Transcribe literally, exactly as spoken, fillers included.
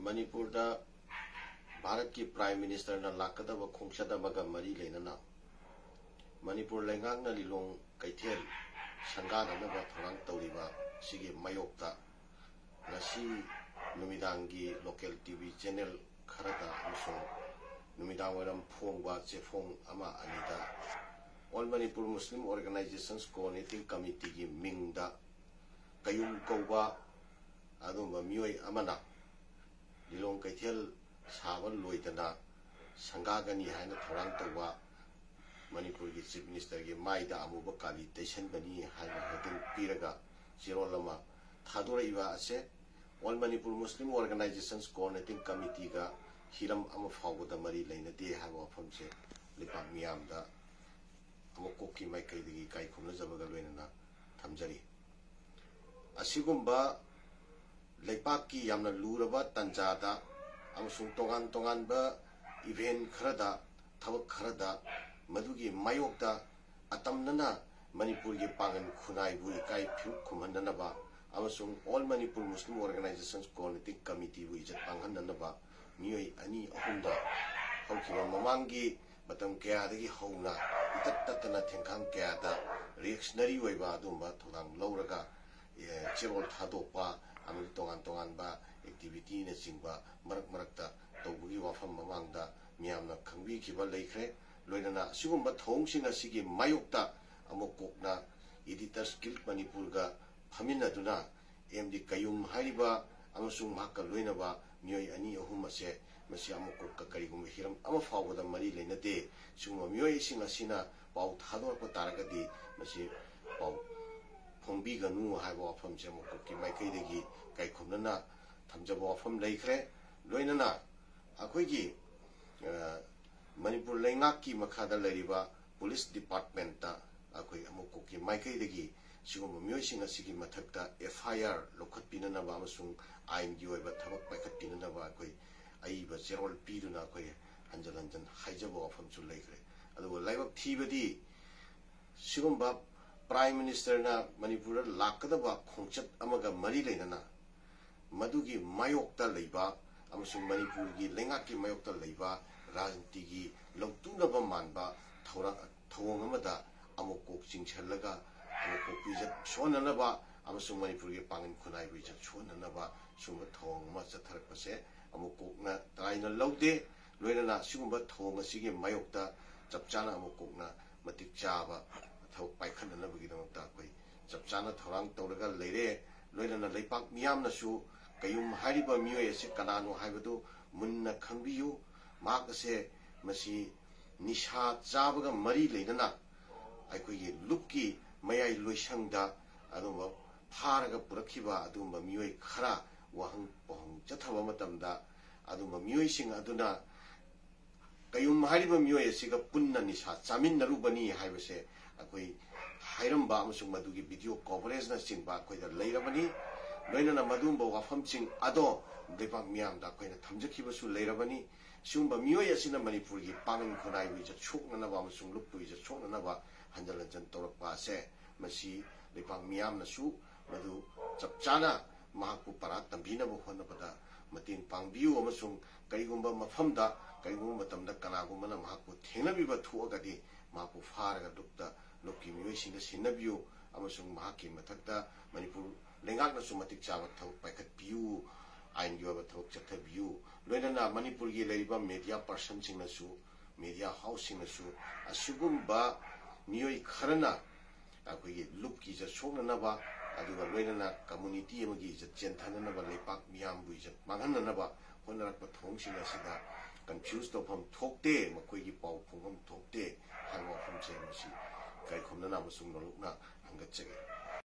ꯃꯅꯤꯄꯨꯔꯗ ꯚꯥꯔꯠꯀꯤ ꯄ꯭ꯔꯥꯏꯝ ꯃꯤꯅꯤꯁꯇꯔꯅ ꯂꯥꯛꯀꯗꯕ ꯈꯣꯡꯆꯠ ꯑꯃꯒ ꯃꯔꯤ ꯂꯩꯅꯅ ꯃꯅꯤꯄꯨꯔ ꯂꯩꯉꯥꯛꯅ ꯂꯤꯂꯣꯡ ꯀꯩꯊꯦꯜ ꯁꯪꯒꯥꯗꯅꯕ ꯊꯧꯔꯥꯡ ꯇꯧꯔꯤꯕ ꯁꯤꯒꯤ ꯃꯥꯌꯣꯛꯇ ꯉꯁꯤ ꯅꯨꯃꯤꯗꯥꯡꯒꯤ ꯂꯣꯀꯦꯜ ꯇꯤ ꯚꯤ ꯆꯦꯅꯦꯜ ꯈꯔꯗ ꯑꯃꯁꯨꯡ ꯅꯨꯃꯤꯗꯥꯡ ꯋꯥꯏꯔꯝ ꯐꯣꯡꯕ ꯆꯦꯐꯣꯡ ꯑꯃ ꯑꯅꯤꯗ All Manipur Muslim Organizations Coordinating Committeeꯒꯤ ꯃꯤꯡꯗ ꯀꯌꯨꯝ ꯀꯧꯕ ꯑꯗꯨꯒꯨꯝꯕ ꯃꯤꯑꯣꯏ ꯑꯃꯅ ꯂꯤꯂꯣꯡ ꯀꯩꯊꯦꯜ ꯁꯥꯕ ꯂꯣꯏꯗꯅ ꯁꯪꯒꯥꯒꯅꯤ ꯍꯥꯏꯅ ꯊꯧꯔꯥꯡ ꯇꯧꯕ ꯃꯅꯤꯄꯨꯔꯒꯤ ꯆꯤꯐ ꯃꯤꯅꯤꯁꯇꯔꯒꯤ ꯃꯥꯏꯗ ꯑꯃꯨꯕ ꯀꯥꯂꯤ ꯇꯩꯁꯟꯕꯅꯤ ꯍꯥꯏꯅ ꯍꯦꯗꯤꯡ ꯄꯤꯔꯒ ꯆꯦꯔꯣꯜ ꯑꯃ ꯊꯥꯗꯣꯔꯛꯏꯕ ꯑꯁꯦ All Manipur Muslim Organizations Coordinating Committeeꯒ ꯍꯤꯔꯝ ꯑꯃ ꯐꯥꯎꯕꯗ ꯃꯔꯤ ꯂꯩꯅꯗꯦ ꯍꯥꯏꯕ ꯋꯥꯐꯝꯁꯦ ꯂꯩꯕꯥꯛ ꯃꯤꯌꯥꯝꯗ ꯑꯃꯨꯛ ꯀꯣꯛꯀꯤ ꯃꯥꯏꯀꯩꯗꯒꯤ ꯏꯀꯥꯏ ꯈꯨꯝꯅꯖꯕꯒ ꯂꯣꯏꯅꯅ ꯊꯝꯖꯔꯤ꯫ ꯑꯁꯤꯒꯨꯝꯕ ꯂꯩꯄꯥꯛꯀꯤ ꯌꯥꯝꯅ ꯂꯨꯔꯕ ꯇꯥꯟꯖꯥꯗ ꯑꯃꯁꯨꯡ ꯇꯣꯉꯥꯟ ꯇꯣꯉꯥꯟꯕ ꯏꯚꯦꯟ ꯈꯔꯗ, ꯊꯕꯛ ꯈꯔꯗ ꯃꯗꯨꯒꯤ ꯃꯥꯌꯣꯛꯇ ꯑꯇꯝꯅꯅ ꯃꯅꯤꯄꯨꯔꯒꯤ ꯄꯥꯡꯒꯜ ꯈꯨꯟꯅꯥꯏꯕꯨ ꯏꯀꯥꯏ ꯐꯤꯔꯨꯛ ꯈꯨꯝꯍꯟꯅꯅꯕ ꯑꯃꯁꯨꯡ All Manipur Muslim Organizations Coordinating Committeeꯕꯨ ꯏꯖꯠ ꯃꯥꯡꯍꯟꯅꯅꯕ ꯃꯤꯑꯣꯏ ꯑꯅꯤ ꯑꯍꯨꯝꯗ ꯍꯧꯈꯤꯕ ꯃꯃꯥꯡꯒꯤ ꯃꯇꯝ ꯀꯌꯥꯗꯒꯤ ꯍꯧꯅ ꯏꯇꯠ ꯇꯠꯇꯅ ꯊꯦꯡꯈꯥꯡ ꯀꯌꯥꯗ ꯔꯤꯑꯦꯛꯁꯅꯔꯤ ꯑꯣꯏꯕ ꯑꯗꯨꯒꯨꯝꯕ ꯊꯧꯗꯥꯡ ꯂꯧꯔꯒ, ꯑꯦ, ꯆꯦꯔꯣꯜ ꯊꯥꯗꯣꯛꯄ ꯑꯃꯗꯤ ꯇꯣꯉꯥꯟ ꯇꯣꯉꯥꯟꯕ ꯑꯦꯛꯇꯤꯚꯤꯇꯤꯅꯆꯤꯡꯕ ꯃꯔꯛ ꯃꯔꯛꯇ ꯇꯧꯕꯒꯤ ꯋꯥꯐꯝ ꯃꯃꯥꯡꯗ ꯃꯤꯌꯥꯝꯅ ꯈꯪꯕꯤꯈꯤꯕ ꯂꯩꯈ꯭ꯔꯦ꯫ ꯂꯣꯏꯅꯅ ꯑꯁꯤꯒꯨꯝꯕ ꯊꯧꯑꯣꯡꯁꯤꯡ ꯑꯁꯤꯒꯤ ꯃꯥꯌꯣꯛꯇ ꯑꯃꯨꯛ ꯀꯣꯛꯅ Editors Guild ꯃꯅꯤꯄꯨꯔꯒ ꯐꯝꯃꯤꯟꯅꯗꯨꯅ ꯑꯦꯝ ꯗꯤ ꯀꯌꯨꯝ ꯍꯥꯏꯔꯤꯕ ꯑꯃꯁꯨꯡ ꯃꯍꯥꯛꯀ ꯂꯣꯏꯅꯕ ꯃꯤꯑꯣꯏ ꯑꯅꯤ ꯑꯍꯨꯝ ꯑꯁꯦ ꯃꯁꯤ ꯑꯃꯨꯛ ꯀꯣꯛꯀ ꯀꯔꯤꯒꯨꯝꯕ ꯍꯤꯔꯝ ꯑꯃ ꯐꯥꯎꯕꯗ ꯃꯔꯤ ꯂꯩꯅꯗꯦ꯫ ꯁꯤꯒꯨꯝꯕ ꯃꯤꯑꯣꯏꯁꯤꯡ ꯑꯁꯤꯅ ꯄꯥꯎ ꯊꯥꯗꯣꯔꯛꯄ ꯇꯥꯔꯒꯗꯤ ꯃꯁꯤ ꯄꯥꯎ ꯐꯣꯡꯕꯤꯒꯅꯨ ꯍꯥꯏꯕ ꯋꯥꯐꯝꯁꯦ ꯑꯃꯨꯛ ꯀꯣꯛꯀꯤ ꯃꯥꯏꯀꯩꯗꯒꯤ ꯀꯥꯏꯈꯨꯝꯅꯅ ꯊꯝꯖꯕ ꯋꯥꯐꯝ ꯂꯩꯈ꯭ꯔꯦ꯫ ꯂꯣꯏꯅꯅ ꯑꯩꯈꯣꯏꯒꯤ, ꯑ, ꯃꯅꯤꯄꯨꯔ ꯂꯩꯉꯥꯛꯀꯤ ꯃꯈꯥꯗ ꯂꯩꯔꯤꯕ ꯄꯨꯂꯤꯁ ꯗꯤꯄꯥꯔꯠꯃꯦꯟꯇ ꯑꯩꯈꯣꯏ ꯑꯃꯨꯛ ꯀꯣꯛꯀꯤ ꯃꯥꯏꯀꯩꯗꯒꯤ ꯁꯤꯒꯨꯝꯕ ꯃꯤꯑꯣꯏꯁꯤꯡ ꯑꯁꯤꯒꯤ ꯃꯊꯛꯇ ꯑꯦꯐ ꯑꯥꯏ ꯑꯥꯔ ꯂꯧꯈꯠꯄꯤꯅꯅꯕ ꯑꯃꯁꯨꯡ ꯑꯥꯏꯟꯒꯤ ꯑꯣꯏꯕ ꯊꯕꯛ ꯄꯥꯏꯈꯠꯄꯤꯅꯅꯕ ꯑꯩꯈꯣꯏ ꯑꯏꯕ ꯆꯦꯔꯣꯜ ꯄꯤꯗꯨꯅ ꯑꯩꯈꯣꯏ ꯍꯟꯖꯟ ꯍꯟꯖꯟ ꯍꯥꯏꯖꯕ ꯋꯥꯐꯝꯁꯨ ꯂꯩꯈ꯭ꯔꯦ꯫ ꯑꯗꯨꯒ ꯂꯥꯏꯕꯛ ꯊꯤꯕꯗꯤ ꯁꯤꯒꯨꯝꯕ ꯄ꯭ꯔꯥꯏꯝ ꯃꯤꯅꯤꯁꯇꯔꯅ ꯃꯅꯤꯄꯨꯔꯗ ꯂꯥꯛꯀꯗꯕ ꯈꯣꯡꯆꯠ ꯑꯃꯒ ꯃꯔꯤ ꯂꯩꯅꯅ ꯃꯗꯨꯒꯤ ꯃꯥꯌꯣꯛꯇ ꯂꯩꯕ ꯑꯃꯁꯨꯡ ꯃꯅꯤꯄꯨꯔꯒꯤ ꯂꯩꯉꯥꯛꯀꯤ ꯃꯥꯌꯣꯛꯇ ꯂꯩꯕ ꯔꯥꯖꯅꯤꯇꯤꯒꯤ ꯂꯧꯇꯨꯅꯕ ꯃꯥꯟꯕ ꯊꯧꯔ-, ꯊꯧꯑꯣꯡ ꯑꯃꯗ ꯑꯃꯨꯛ ꯀꯣꯛ ꯆꯤꯡꯁꯤꯜꯂꯒ ꯑꯃꯨꯛ ꯀꯣꯛ ꯄꯤꯖꯠ ꯁꯣꯟꯅꯅꯕ ꯑꯃꯁꯨꯡ ꯃꯅꯤꯄꯨꯔꯒꯤ ꯄꯥꯡꯒꯜ ꯈꯨꯟꯅꯥꯏꯕꯨ ꯏꯖꯠ ꯁꯣꯟꯅꯅꯕ ꯁꯤꯒꯨꯝꯕ ꯊꯧꯑꯣꯡ ꯑꯃ ꯆꯠꯊꯔꯛꯄꯁꯦ ꯑꯃꯨꯛ ꯀꯣꯛꯅ ꯇꯔꯥꯏꯅ ꯂꯧꯗꯦ꯫ ꯂꯣꯏꯅꯅ ꯁꯤꯒꯨꯝꯕ ꯊꯧꯑꯣꯡ ꯑꯁꯤꯒꯤ ꯃꯥꯌꯣꯛꯇ ꯆꯞ ꯆꯥꯅ ꯑꯃꯨꯛ ꯀꯣꯛꯅ ꯃꯇꯤꯛ ꯆꯥꯕ ꯊꯕꯛ ꯄꯥꯏꯈꯠꯅꯅꯕꯒꯤꯗꯃꯛꯇ ꯑꯩꯈꯣꯏ ꯆꯞ ꯆꯥꯅ ꯊꯧꯔꯥꯡ ꯇꯧꯔꯒ ꯂꯩꯔꯦ꯫ ꯂꯣꯏꯅꯅ ꯂꯩꯄꯥꯛ ꯃꯤꯌꯥꯝꯅꯁꯨ ꯀꯩꯌꯨꯝ ꯍꯥꯏꯔꯤꯕ ꯃꯤꯑꯣꯏ ꯑꯁꯤ ꯀꯅꯥꯅꯣ ꯍꯥꯏꯕꯗꯨ ꯃꯨꯟꯅ ꯈꯪꯕꯤꯌꯨ꯫ ꯃꯍꯥꯛ ꯑꯁꯦ ꯃꯁꯤ ꯅꯤꯁꯥ ꯆꯥꯕꯒ ꯃꯔꯤ ꯂꯩꯅꯅ ꯑꯩꯈꯣꯏꯒꯤ ꯂꯨꯞꯀꯤ ꯃꯌꯥꯏ ꯂꯣꯏꯁꯪꯗ ꯑꯗꯨꯒꯨꯝꯕ ꯐꯥꯔꯒ ꯄꯨꯔꯛꯈꯤꯕ ꯑꯗꯨꯒꯨꯝꯕ ꯃꯤꯑꯣꯏ ꯈꯔ ꯋꯥꯍꯪ ꯄꯥꯎꯍꯪ ꯆꯠꯊꯕ ꯃꯇꯝꯗ ꯑꯗꯨꯒꯨꯝꯕ ꯃꯤꯑꯣꯏꯁꯤꯡ ꯑꯗꯨꯅ ꯀꯩꯌꯨꯝ ꯍꯥꯏꯔꯤꯕ ꯃꯤꯑꯣꯏ ꯑꯁꯤꯒ ꯄꯨꯟꯅ ꯅꯤꯁꯥ ꯆꯥꯃꯤꯟꯅꯔꯨꯕꯅꯤ ꯍꯥꯏꯕꯁꯦ ꯑꯩꯈꯣꯏ ꯍꯥꯏꯔꯝꯕ ꯑꯃꯁꯨꯡ ꯃꯗꯨꯒꯤ ꯚꯤꯗꯤꯑꯣ ꯀꯣꯚꯔꯦꯖꯅꯆꯤꯡꯕ ꯑꯩꯈꯣꯏꯗ ꯂꯩꯔꯕꯅꯤ꯫ ꯂꯣꯏꯅꯅ ꯃꯗꯨꯒꯨꯝꯕ ꯋꯥꯐꯝꯁꯤꯡ ꯑꯗꯣ ꯂꯩꯕꯥꯛ ꯃꯤꯌꯥꯝꯗ ꯑꯩꯈꯣꯏꯅ ꯊꯝꯖꯈꯤꯕꯁꯨ ꯂꯩꯔꯕꯅꯤ꯫ ꯁꯤꯒꯨꯝꯕ ꯃꯤꯑꯣꯏ ꯑꯁꯤꯅ ꯃꯅꯤꯄꯨꯔꯒꯤ ꯄꯥꯡꯒꯜ ꯈꯨꯟꯅꯥꯏꯕꯨ ꯏꯖꯠ ꯁꯣꯛꯅꯅꯕ ꯑꯃꯁꯨꯡ ꯂꯨꯞꯄꯨ ꯏꯖꯠ ꯁꯣꯛꯅꯅꯕ ꯍꯟꯖꯤꯟ ꯍꯟꯖꯤꯟ ꯇꯧꯔꯛꯄ ꯑꯁꯦ ꯃꯁꯤ ꯂꯩꯕꯥꯛ ꯃꯤꯌꯥꯝꯅꯁꯨ ꯃꯗꯨ ꯆꯞ ꯆꯥꯅ ꯃꯍꯥꯛꯄꯨ ꯄꯔꯥ ꯇꯝꯕꯤꯅꯕ ꯍꯣꯠꯅꯕꯗ ꯃꯇꯦꯡ ꯄꯥꯡꯕꯤꯌꯨ ꯑꯃꯁꯨꯡ ꯀꯔꯤꯒꯨꯝꯕ ꯃꯐꯝꯗ, ꯀꯔꯤꯒꯨꯝꯕ ꯃꯇꯝꯗ ꯀꯅꯥꯒꯨꯝꯕꯅ ꯃꯍꯥꯛꯄꯨ ꯊꯦꯡꯅꯕꯤꯕ ꯊꯣꯛꯑꯒꯗꯤ ꯃꯍꯥꯛꯄꯨ ꯐꯥꯔꯒ ꯂꯨꯞꯇ, ꯂꯨꯞꯀꯤ ꯃꯤꯑꯣꯏꯁꯤꯡꯗ ꯁꯤꯟꯅꯕꯤꯌꯨ ꯑꯃꯁꯨꯡ ꯃꯍꯥꯛꯀꯤ ꯃꯊꯛꯇ ꯃꯅꯤꯄꯨꯔ ꯂꯩꯉꯥꯛꯅꯁꯨ ꯃꯇꯤꯛ ꯆꯥꯕ ꯊꯕꯛ ꯄꯥꯏꯈꯠꯄꯤꯌꯨ, ꯑꯥꯏꯟꯒꯤ ꯑꯣꯏꯕ ꯊꯕꯛ ꯆꯠꯊꯕꯤꯌꯨ꯫ ꯂꯣꯏꯅꯅ ꯃꯅꯤꯄꯨꯔꯒꯤ ꯂꯩꯔꯤꯕ ꯃꯦꯗꯤꯌꯥ ꯄꯥꯔꯁꯟꯁꯤꯡꯅꯁꯨ, ꯃꯦꯗꯤꯌꯥ ꯍꯥꯎꯁꯁꯤꯡꯅꯁꯨ ꯑꯁꯤꯒꯨꯝꯕ ꯃꯤꯑꯣꯏ ꯈꯔꯅ ꯑꯩꯈꯣꯏꯒꯤ ꯂꯨꯞꯀꯤ ꯏꯖꯠ ꯁꯣꯛꯅꯅꯕ, ꯑꯗꯨꯒ ꯂꯣꯏꯅꯅ ꯀꯝꯃꯨꯅꯤꯇꯤ ꯑꯃꯒꯤ ꯏꯖꯠ ꯆꯦꯟꯊꯅꯅꯕ, ꯂꯩꯄꯥꯛ ꯃꯤꯌꯥꯝꯕꯨ ꯏꯖꯠ ꯃꯥꯡꯍꯟꯅꯅꯕ ꯍꯣꯠꯅꯔꯛꯄ ꯊꯧꯑꯣꯡꯁꯤꯡ ꯑꯁꯤꯗ ꯀꯟꯐ꯭ꯌꯨꯁ ꯇꯧꯐꯝ ꯊꯣꯛꯇꯦ, ꯃꯈꯣꯏꯒꯤ ꯄꯥꯎ ꯐꯣꯡꯐꯝ ꯊꯣꯛꯇꯦ ꯍꯥꯏꯕ ꯋꯥꯐꯝꯁꯦ ꯃꯁꯤ ꯏꯀꯥꯏ ꯈꯨꯝꯅꯅ ꯑꯃꯁꯨꯡ ꯅꯣꯂꯨꯛꯅ ꯍꯪꯒꯠꯆꯒꯦ꯫